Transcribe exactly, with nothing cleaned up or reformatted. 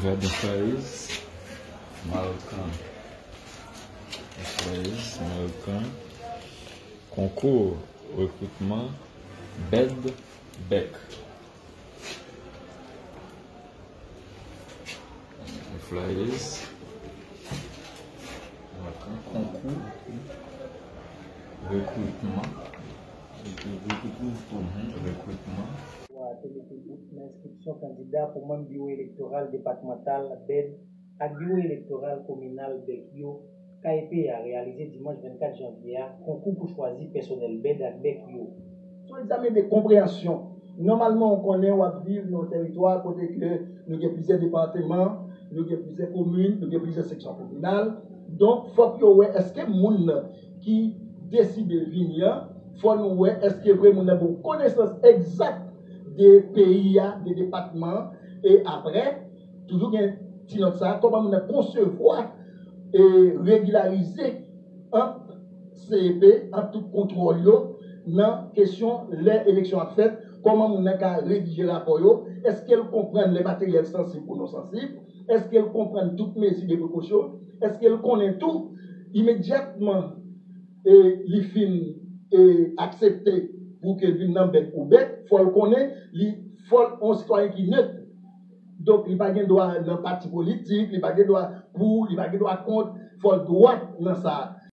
Gad Employees Marocan. Employees Marocan. Konkou rekritman bed bek. Employees Marocan. Konkou rekritman. Rekritman. Rekrutman. Wa te mete bout nan enskripsyon kandida pou manm Biwo Elektoral Depatmantal, bed, ak Biwo Elektoral Kominal, bek, yo, K E P a reyalize dimanch vennkat janvye a konkou pou chwazi pèsonèl bed ak bek yo. Se yon egzamen de konpreyansyon. Nòmalman, ou konnen w ap viv nan yon tèritwa kote ke nou gen plizyè depatman, nou gen plizyè komin, nou gen plizyè seksyon kominal. Donk, fòk yo wè èske moun nan ki deside vini an, fò nou wè èske vre moun nan gen yon konesans egzak de peyi a, de depatman an, e apre, toujou gen ti nòt sa, kòman moun nan konsevwa e regilarize ant C E P, ant tout kontwòl yo, nan kesyon lè eleksyon ap fèt, kòman moun nan ka redije rapò yo, èske l konprann lè materyèl sansib ou non sansib, èske l konprann tout mezi de prekosyon, èske l konnen tou, imedyatman e li fin e aksepte pou ke l vin nan bek ou bek, fò l konnen li fò l yon sitwayen ki net. Donk, li pa gen dwa nan pati politik, li pa gen dwa pou, li pa gen dwa kont, fò l dwat nan sa.